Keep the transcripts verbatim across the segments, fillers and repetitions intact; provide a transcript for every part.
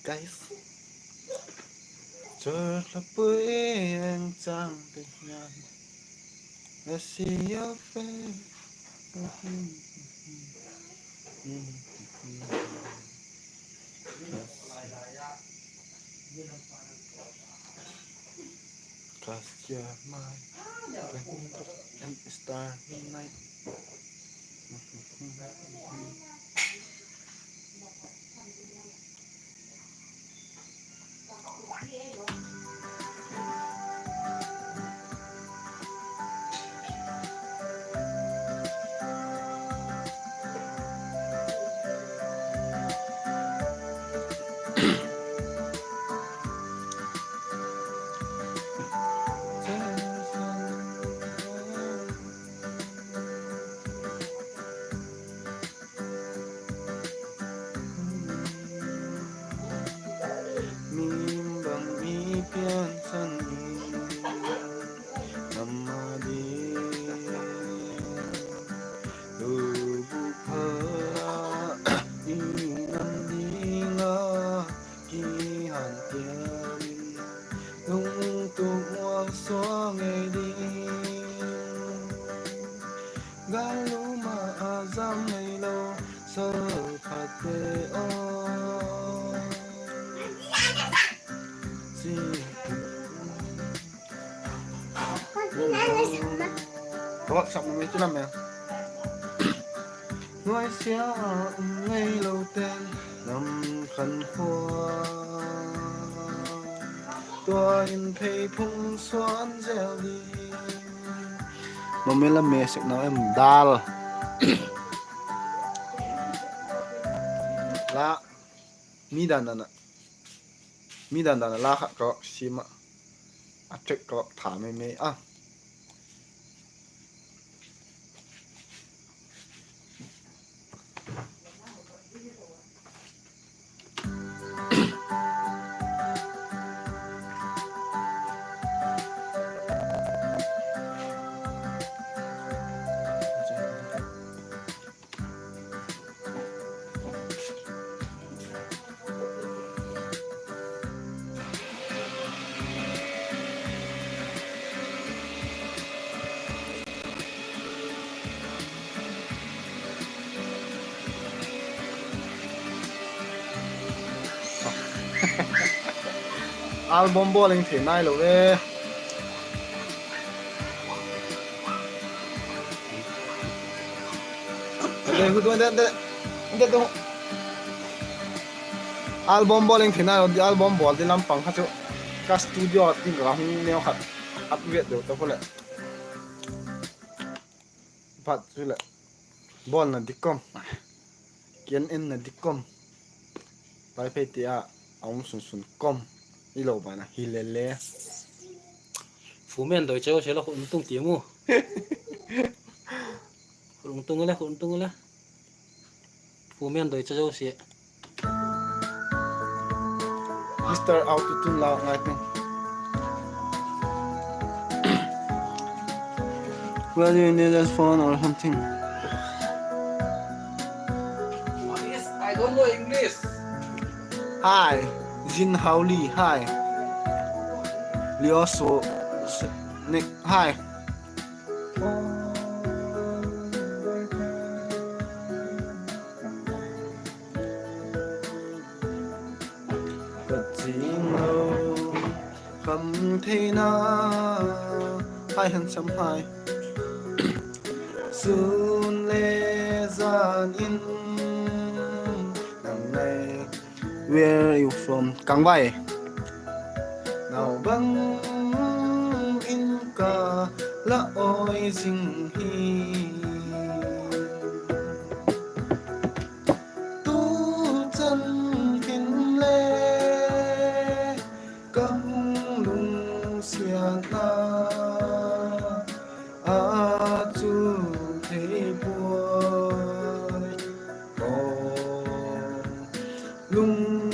Guys. Chawlapui eng chang te hian. I see your face. Cast your mind. And start night. Mi bang mi pian chan i nam a ding, lu bu pha i nam ding a, ki han pian in, lungtu muang suang ngei ding. Gal lum a zam ngei lo, so phat te aw. Si. Ka WhatsApp number chu lam e. Nuaisia a um ngei lo ten lam khan khua. Tua in phei phung suan zel di. Mami la me sek nau em dal. La, mi dan dan a, mi dan dan a la khat ka vak sim a, a track ka vak tha mai mai a. Album bawl ing thei nai lo ve. Dei hu tu, dei, dei, dei tu. Album bawl ing thei nai lo di, album bawl di lam pang kha chu ka studio a ding ka hung neu khat at vet deu ta pule. Phat chu le, bawlna dik kawm, kian enna dik kawm, Vaiphei te a, a um sun sun kawm, i lo ban a hi le le. Fu men doi chau se la khun tung ti mu. Khun tung le, khun tung le. Fu men doi chau se. Mister Auto Tune la ngai teng. Whether you need a phone or something. I don't know English. Hi, Jin Haoli, hi. Lioso, Nick, hi. Ka ching lo, kham theina, hai handsome hai. Sun le zan in, nang ngai. Where are you from? Kangvai. Nau bang in ka la oi zing hi. Tu chan hin le ka hung lungsiatna a chu thei puai. Aw, lungdei.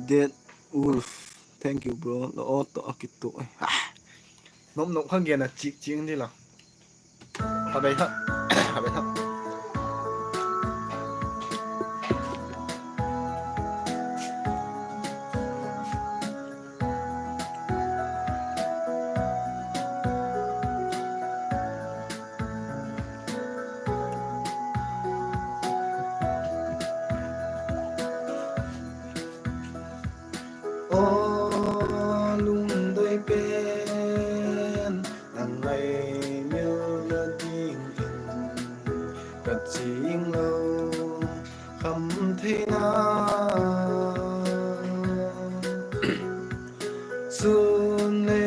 Dead Wolf, thank you bro. La aw tawh a kitu. Nop nop kha gen a chik ching di la. A bei ha. A bei ha. Aw lungdoi pen, nang ngai milna dingin ka ching lo kham theina. Sun le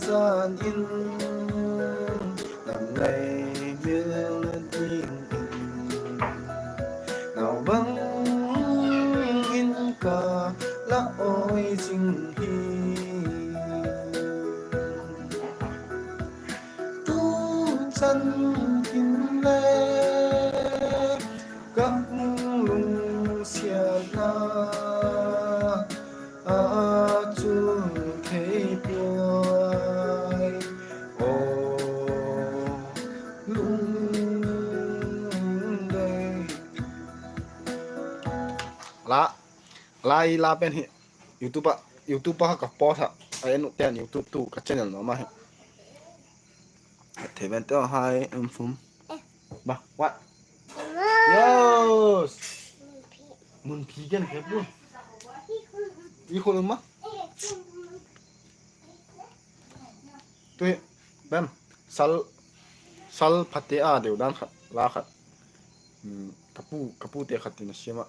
zan in nang ngai milna dingin, nau bangin ka la awi zing hi. Tu chan in le ka lungsiatna a chu thei puai. Aw lungdoi. La, la i la pen hi YouTube ah, YouTube ah ka post a, a en u ten YouTube tu ka channel nuam ahi. Thei ven te hai em fum. Ba, what? Yes. Mun phi gen ke pu. I khol ma. Tui, bem, sal, sal phate a deu dan khat, la khat. Ka pu, ka pute khat in a siam a.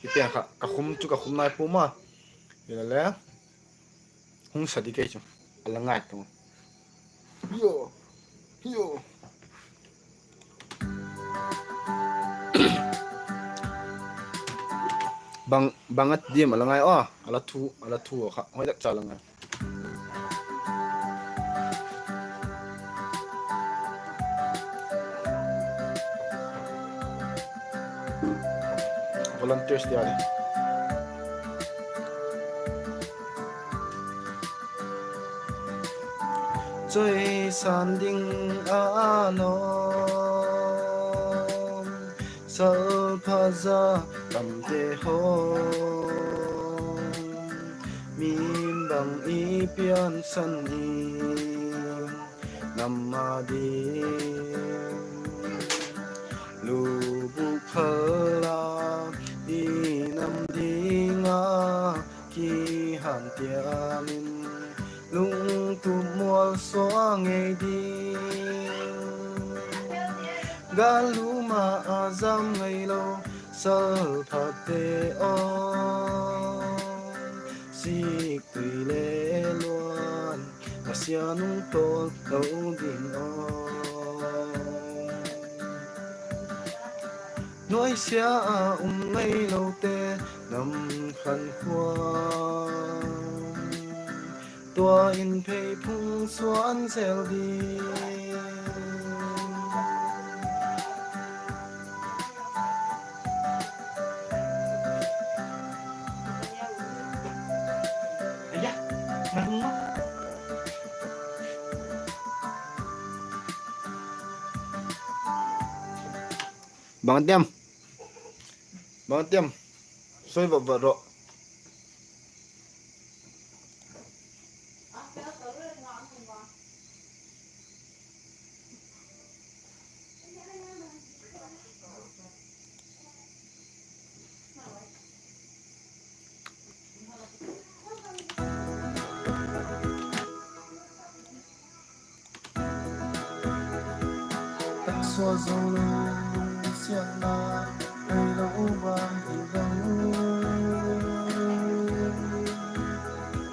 Hi pen kha, ka khum chu ka khum nai pua ma. Hile le, hung sa di kei chu. A la ngai tu. Hio, hio. Bang, bang a diam a la ngai aw, a la thu, a la thu kha, hoi dak cha la ngai. Volunteers dia di. Choi san ding a lawm, sal pha za tamte haw, min bang i piansan i nam a ding, lu buk phal a i nam ding a, kihanthiam in lungtup mualsuang ngei ding. Gâl lum a a zam ngai lo, sal phate aw, sik tui le luan, a sia nung tawl lo ding aw. Nuaisia a um ngei lote nam khan khua, tua in phei phung suan zel ding. Bang tiam, bang tiam, soi va va ro. Taksa zo lo, siatna nei lo vang hi lo,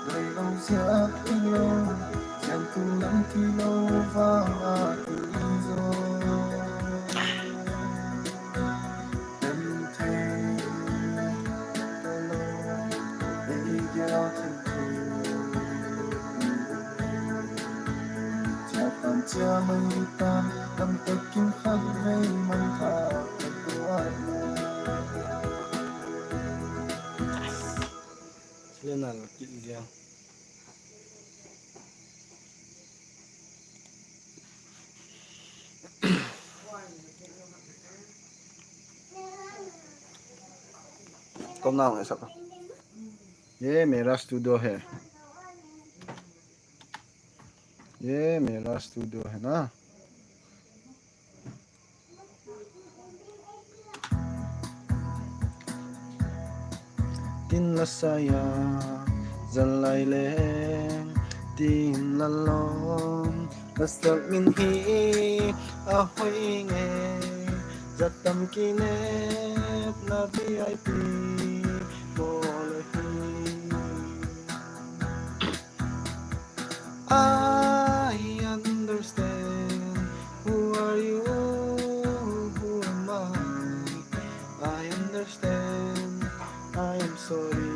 nei lo siat hi lo, siattu lam ti lo vang a ti zo. Tem thei lo, ei gel thei thei. Chia tan chia mai ta, tam takin khat vei man kha ka tua. Selena la kit dia. Tom nang e sa ka. ये मेरा स्टूडियो है। ये मेरा स्टूडियो है ना। Tin la sai a, zan lai leng, tin la lawm, la sak min hi a hoi nge, za tam kinepna V I P maw la hi. I understand. Who are you? Who am I? I understand. I am sorry.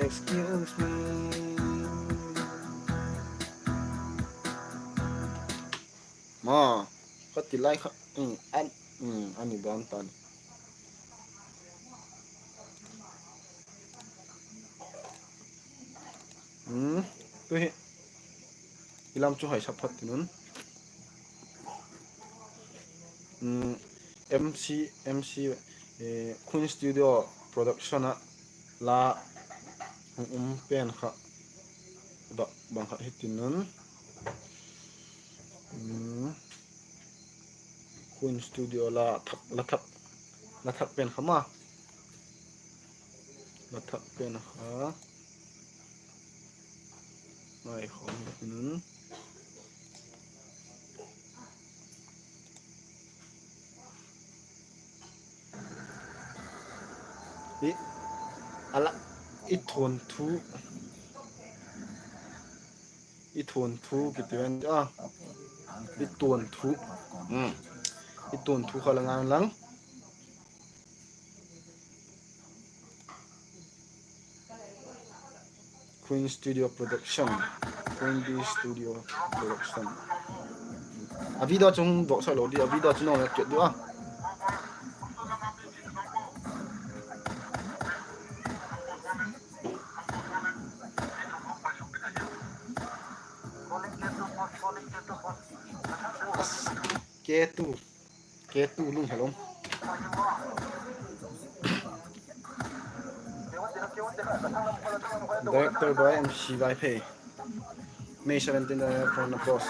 Excuse me. Ma, kha ti lai kha, mm, an, mm, ani dan tan. Hmm, tu hi, i lam chu hoi sa phot ti nun. Hmm, M C, M C, eh, Khun Studio Production ah la hung um pen kha, ba, bang khat hi ti nun. Hmm. Khun Studio la thak, la thak, la thak pen kha ma. La thak pen kha. Ngai khawm hi ti nun. I, a la, i thuan thu. I thuan thu kiti ven a. I thuan thu. Hmm. I thuan thu kha la ngai lang. Khun Studio Production. Khun B Studio Production. A video chung dawksak lo di, a video chung nong le ket di a. As, K two, K two lung hello. Director by M C Vaiphei. May seventeen, uh, from the boss.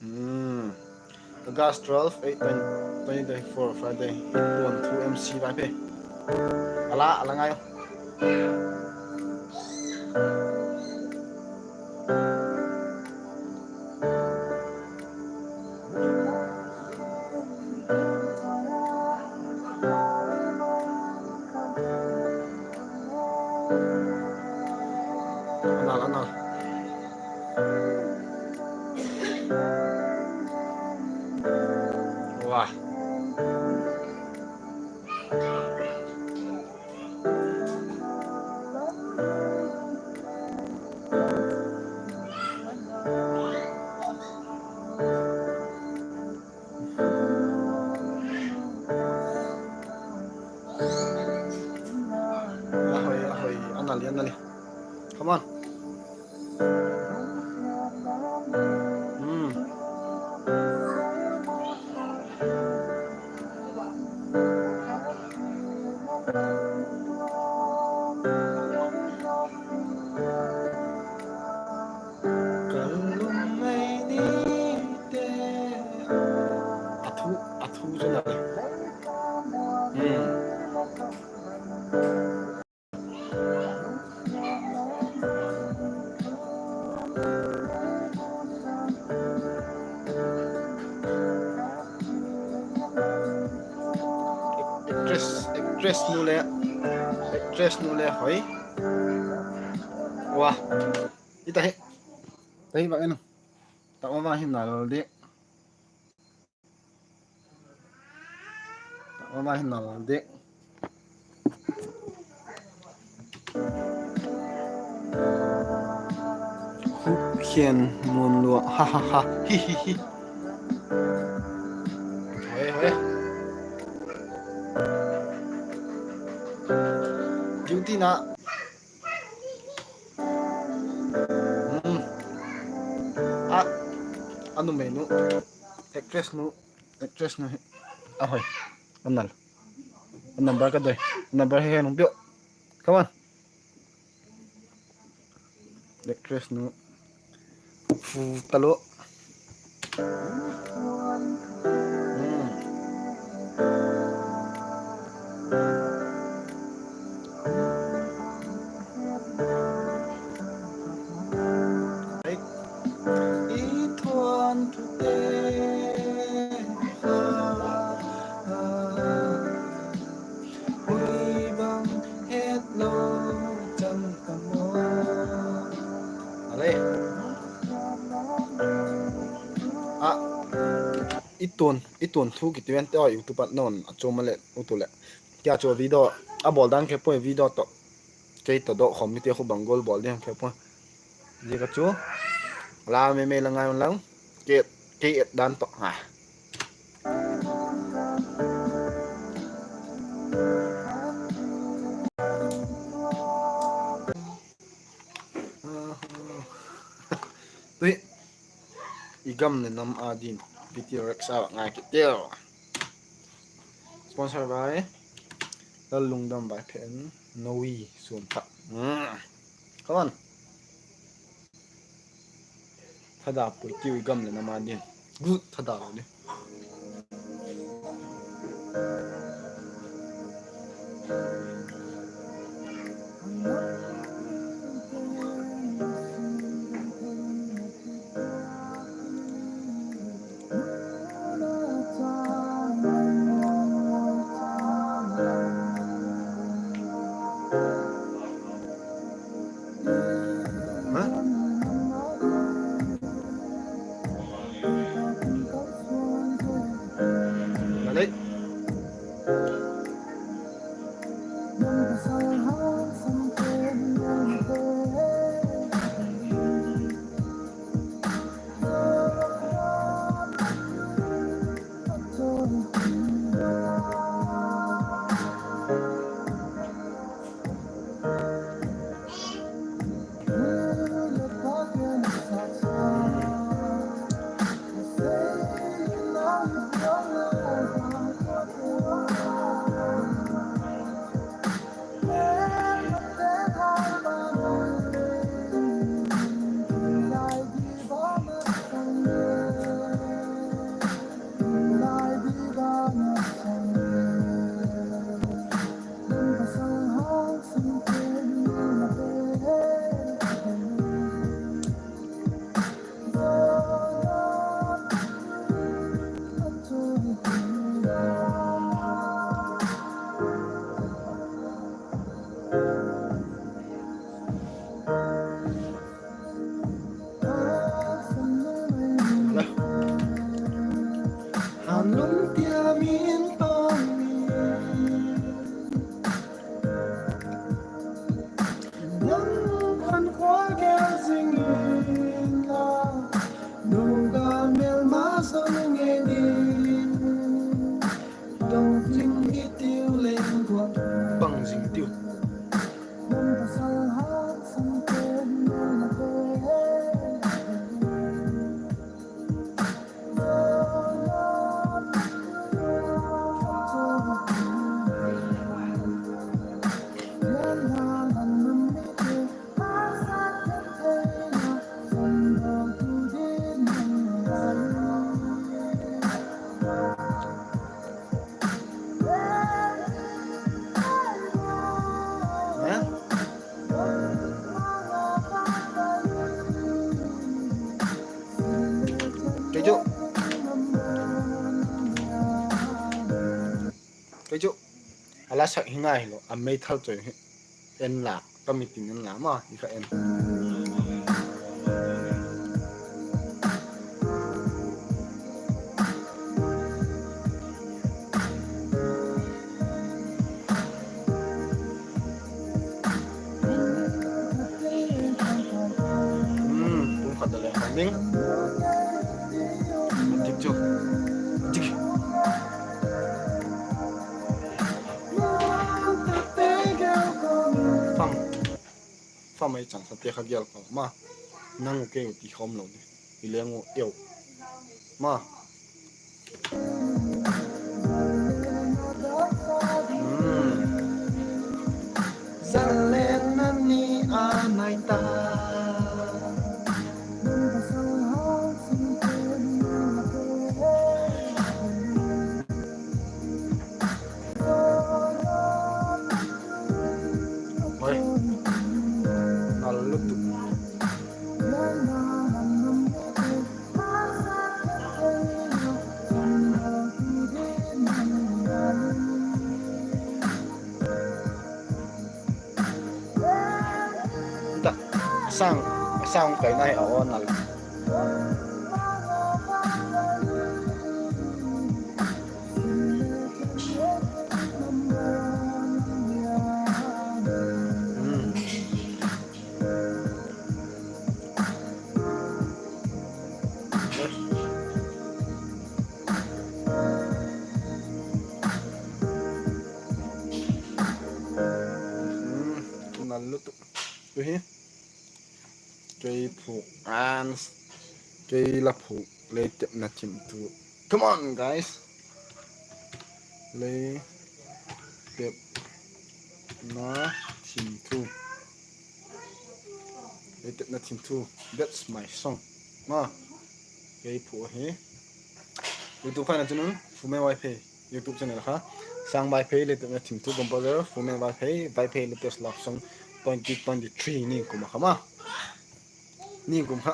Hmm. August twelve, eight, twenty twenty-four, Friday. One, two, M C Vaiphei. A la, a la ngai. Anal, anal. Wah. A hoi, a hoi, a nal, a nal. Come on. Hmm. Ka lung mai ni te. A thu, a thu chu na. Hmm. Actress, actress nu le, actress nu le hoi. Wa. Ita he. Tahi bang en. Ta wa hin na lo de. Ama hin nal de. Ken mun lua, ha ha ha, hi hi hi. Hoi, hoi. Duty na. Hmm. A, a numei nu. Actress nu. Actress nu hi. A hoi. Anal. A number ka doi. A number hi hen hung piu. Come on. Actress nu. Fu talo. Hmm. Ei. I thuan thute kha, ui bang het lo chang ka maw. A le. A, i tuan, i tuan thu kiti ven te aw, YouTube ah nawn a chuam a le, u tu le. Kia chu video a bawl dan khe puai, video tawh. Kei tawh dawh khawm mite khu bang gual bawl ding khe puai. Zia ka chu la mei mei la ngai un lang. Kei, kei et dan tawh ha. Tui, i gam le nam a din, P T Rex a ngai kit teu. Sponsor by Lal Lungdam Vaiphen, Noi Suamthak. Come on. Thada pui tiu i gam le nam a din. Good thada lo di. Bang zing tiu. Kei chu, kei chu a la sak hi ngai hilo, a meithal choi hi. En la, ka mitin en la ma, i kha en. Hmm, pum khat a le. Ning. Tik chu. Tik. Fam. Fam ei chan sa te kha gel ka ma. Nang u kei u ti khawm lo ni. I leng u eu. Ma. Hmm. Zalen na ni a nai ta. Hoi. Nal lutuk. Dak, sang, sang kai nai a o nal. Hmm. Hmm, nal lutuk. Tu hi. Kei phuk an, kei la phuk, lei tepna thimthu. Come on, guys. Lei tepna thimthu. Lei tepna thimthu. That's my song. Ma, kei phuk ahi. YouTube khan a chun Fume Vaiphei YouTube channel kha. Sang Vaiphei, lei tepna thimthu, composer Fume Vaiphei, Vaiphei latest love song twenty twenty-three ni kum a kha ma. Ni kum kha.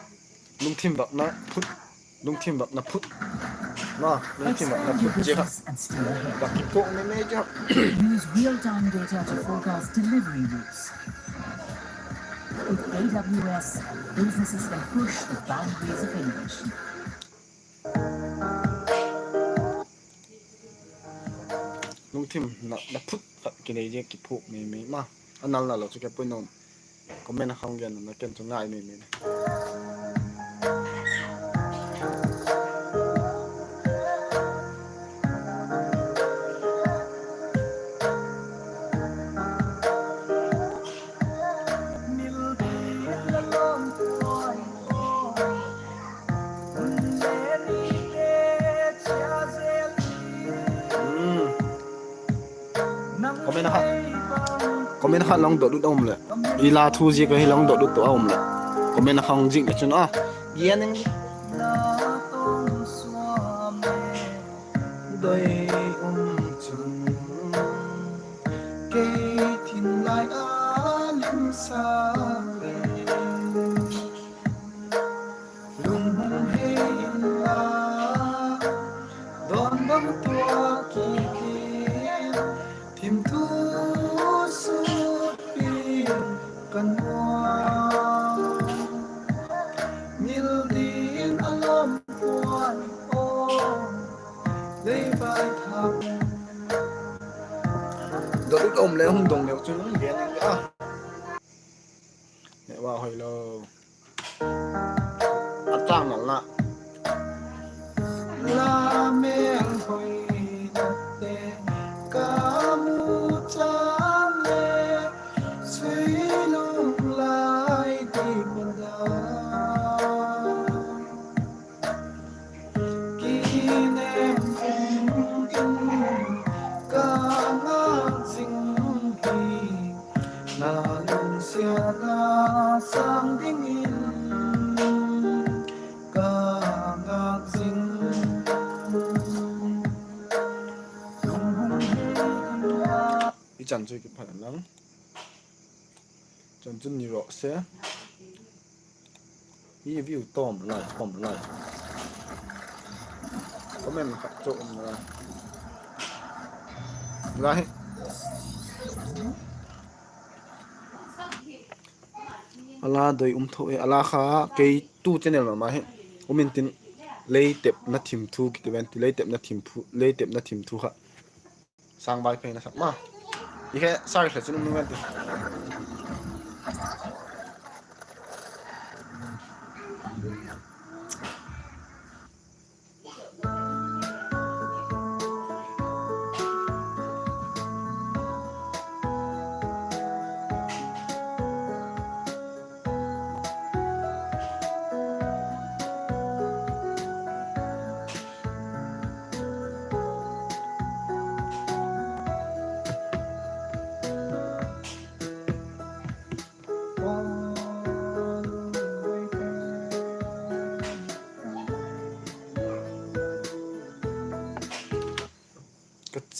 Lungthim vakna phut. Lungthim vakna phut. Ma, lungthim vakna phut. Chia kha. Vak kiphuk ni ni chia. Use real-time data to forecast delivery routes. With A W S, businesses can push the boundaries of innovation. Lungthim na, na phut khat kinei zia kiphuk mei mei ma. A nal nal lo chu ka pui nom. Comment a khang gen na ken chu ngai mei mei. Comment a kha, comment a kha long dot ut a um le. I la thu zia ka hi long dot ut to a um le. Comment a kha hung zik le chun a. Gen ning. Doi um chun kei thin lai a lim sa le. Lung hung hei inla, dawn dang tua kit in, thimthu sutpi ka nuam. Mil din a lam puai aw, lei vai thak. Dot ut um le hung dong leu chun hung gen ing a. Neh va hoi lo. A chang nal na. La mel hoina te ka mu chan le, sui lum lai di mada. Kinem um in ka ngak zing hi, na lungsiatna chang dingin ka ngak zing. I chan chu kiphat lang. Chan chun ni ro se. I view tom lai, tom lai. Comment khat chu um lai. Lai. A la doi um tho e, a la kha kei tu channel ma ma hi. Um intin lei tepna thimthu kiti ven ti, lei tepna thimthu, lei tepna thimthu kha. Sang Vaiphei na sak ma. I he sar khe chun um nu ven ti.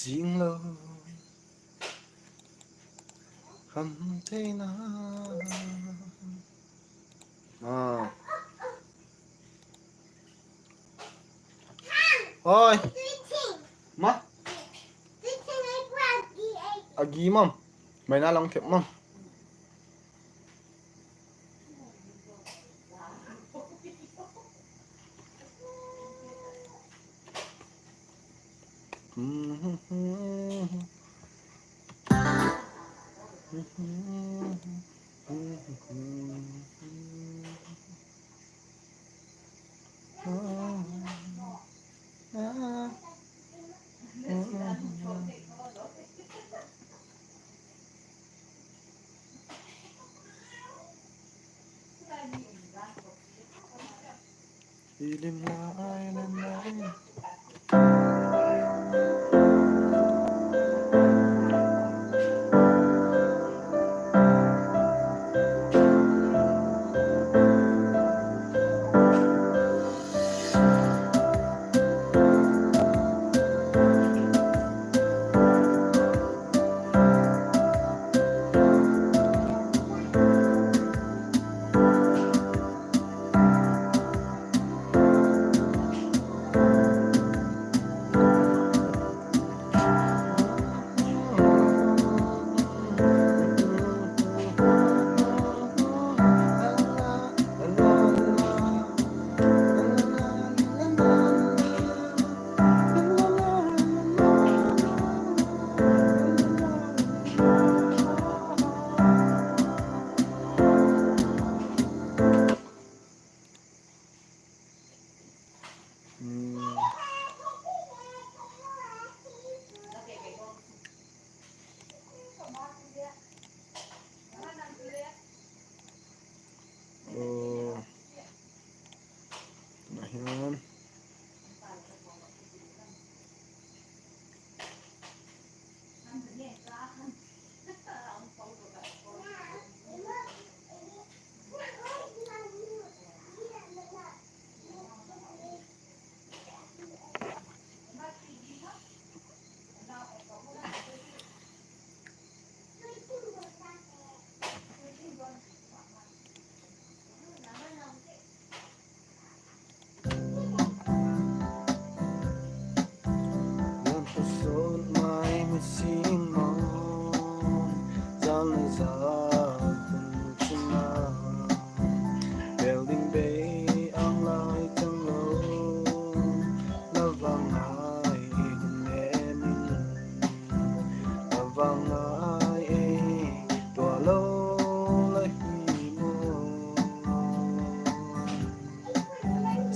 Zing lo, kham theina. A. Oi. Ma. A gi mam. Mai na long thep mam.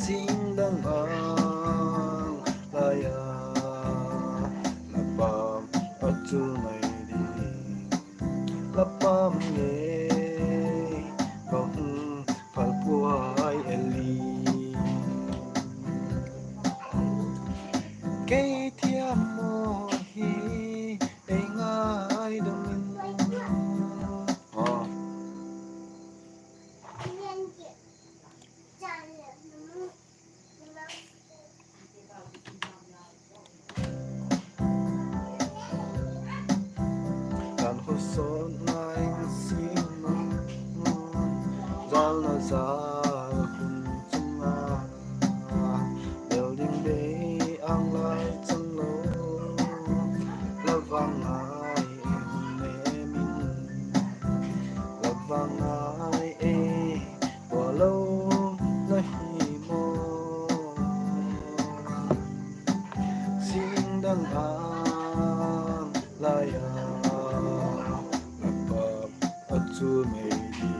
Sing dang vang lai a, la pam a chu mai di. La pam ngei ka hung phal puai eli. Kei thiam maw hi ei ngaidam in. Kan khawsawt ngai sim a, zalna zal hun chung a, building bei ang lai chang lo, la vang ngai em em in, la vang ngai e, tua lo la hi maw. Sing dang vang lai a, la pam a chu mai di.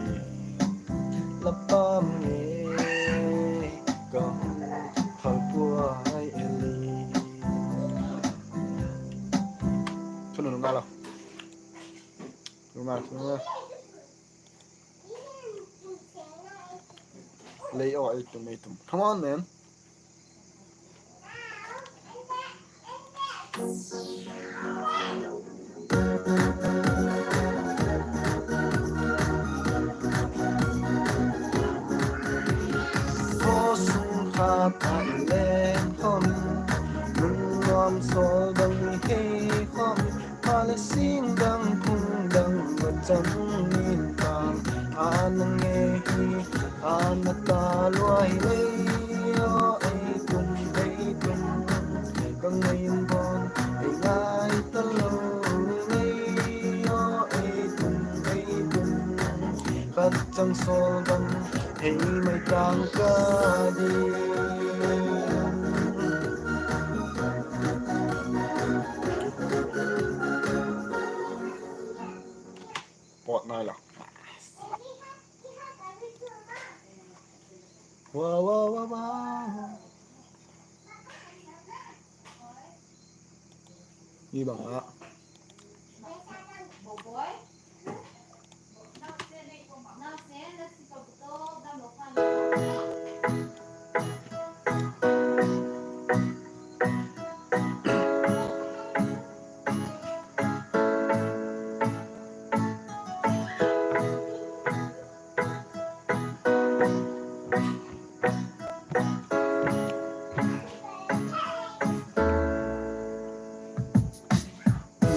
La pam ngei ka hung phal puai eli. Thunun nga lo. Thunun nga, thunun nga. Lei aw, ei tum, ei tum. Come on, man. Khaw sung khat ah i leng khawm, lungnuam sawl dang i hei Sing dang phung dang va chang in tang, a na nge hi, a na ta luai lei aw, ei tum, ei tum, ka ngai in bawn, ei ngai ta lo, ei aw, ei tum, ei tum, khat chang sawl dang, hei mai tang ka di. Pawt nai lo. Wa, wa, wa, wa. I bang a.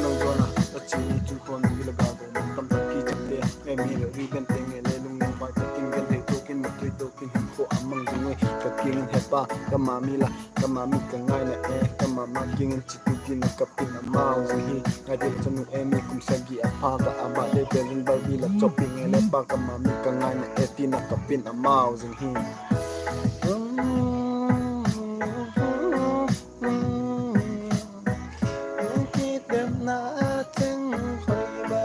Lo zawn a, a chi ni chu khawm ni la ga go, tam tak ki chang te, em hi lo ri ben te nge le lungning pai tak in gen thei tuak in, ma tui tuak in, hin khua a mang zing ui, ka kiang in he pa, ka ma mi la, ka ma mi ka ngaina e, ka ma ma kiang in chi tu kin a kap in amau zing hi, ngai dil chanu em hi kum sagi a pha ka a ba le pe lin bai bi la chop in nge le pa, ka ma mi ka ngaina e, tin a kap in amau zing hi. Kitepna cheng khoi ba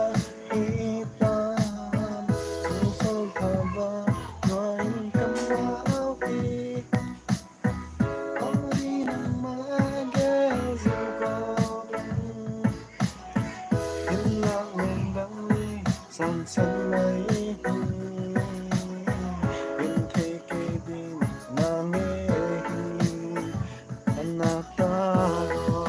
hi ta, sung sung tha ba, ngai in ka mau hi. Aw ni nangma gel zing ko, in lak leng dang ni, san san mai hi, in thei kei ding na nge hi, a na ta lo.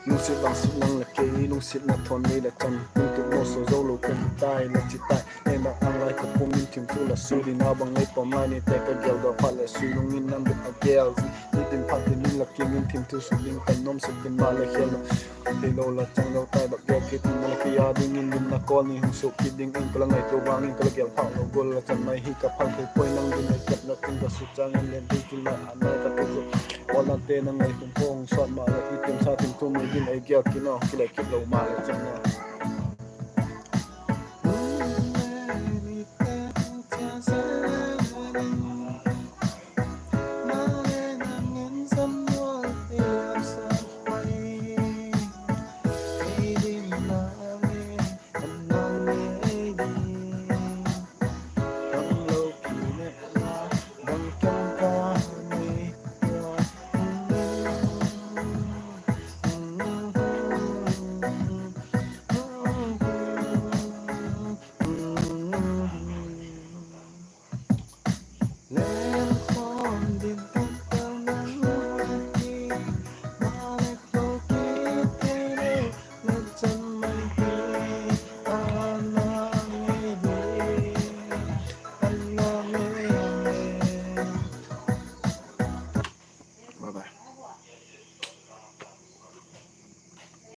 Lungsiat bang sik nang la kei, lungsiatna thawn nei la chan, lungtup mawsaw zo lo ka hi tai, la chi tai, ei bang ang lai ka pum in thim thu la su ding a bang lei pawm lai ni te ka gel daw phat leh sui lung in nang bit a gel zi, nitin phat tin in la kiang in thim thu su ding kan nuam sek tin maleh khel lo, theilo la chang lo tai bak gel kit in la kei a dingin limna kawl ni hung suk kit ding in ka la ngaitua vang in ka la gel phak lo gual la chan mai hi ka phal thei puai nang ding ei kep la tin ka suk chang in len ding tin la a nai ka tu zo, aw lante nang ei hung hung sawt maleh i tim sa tim tu mai ding ei gel kit a, kilai kit lo maleh chan a.